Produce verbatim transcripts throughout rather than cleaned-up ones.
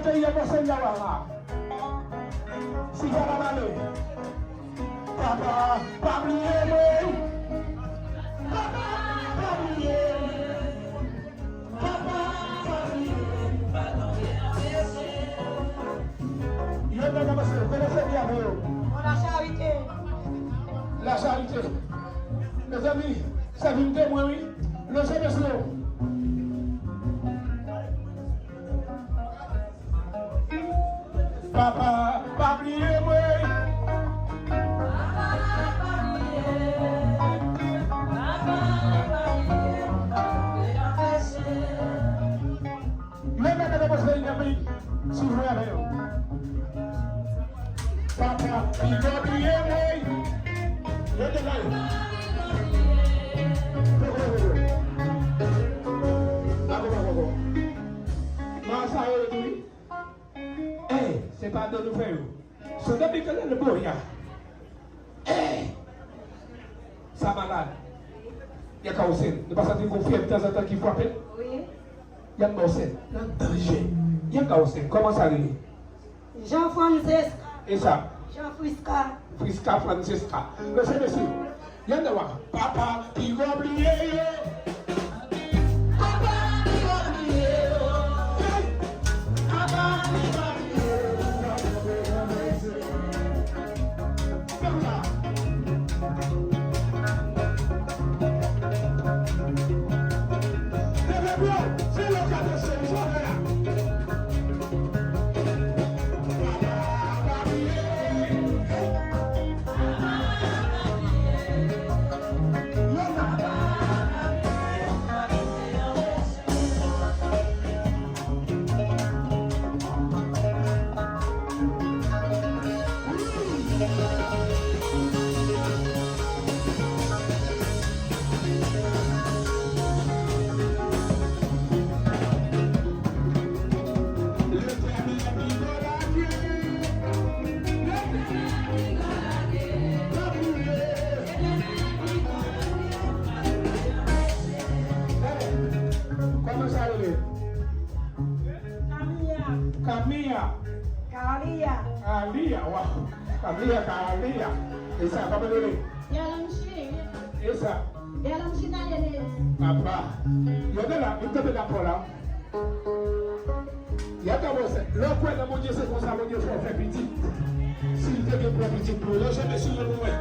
Te ye Monseyè a la. Si papa pa ale. Papa, pa bliye mwen. Papa, pa bliye mwen. Papa, pa bliye mwen. Yo nan kòmanse, fè lè sèvi avè yo. Bon, la charité. La charité. Mezanmi, sèvi m temwen, wi. Lonje men sou yo. Papa, pa bliye mwen. Mwen menm, mwen mwen, mwen mwen, si vre avè yo. Papa, li pa bliye mwen. Yo te la yo. Poko, poko. Poko, poko. Nan sa yo tou, wi. Eh, se pa do nou fè yo. So depi ke lè l boya. Eh! Sa malad. Y a ka w sèn. Nou pa santi gon fyèv tanzantan ki frape? Wi. Y ap ba w sèn. Nan danje. Y a ka w sèn. Kòman sa rele? Jean Francesca. E sa? Jean Frisca. Frisca Francesca. Mesye, mesye. Yande wa, papa, pi gwo bliye yo. Papa, pi gwo bliye yo. Hey! Papa, pi gwo bliye yo. Papa. Leve bro, se lokal de solution la. Kòman sa rele? Camilla. Camilla. Kalia. Kalia, waw. Camilla, Kalia. E sa, kòman rele? Yalanchi. E sa? Yalanchi Nayenes. Apa. Yo de la, vin kanpe la pò la. Y a ta bon, se, lè w kwè nan Bondye, se konsa Bondye fè w fè pitit. Si l te gen pran pitit pou yo, jete sou yo pou mwen.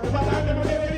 Ou pa ta renmen Bondye,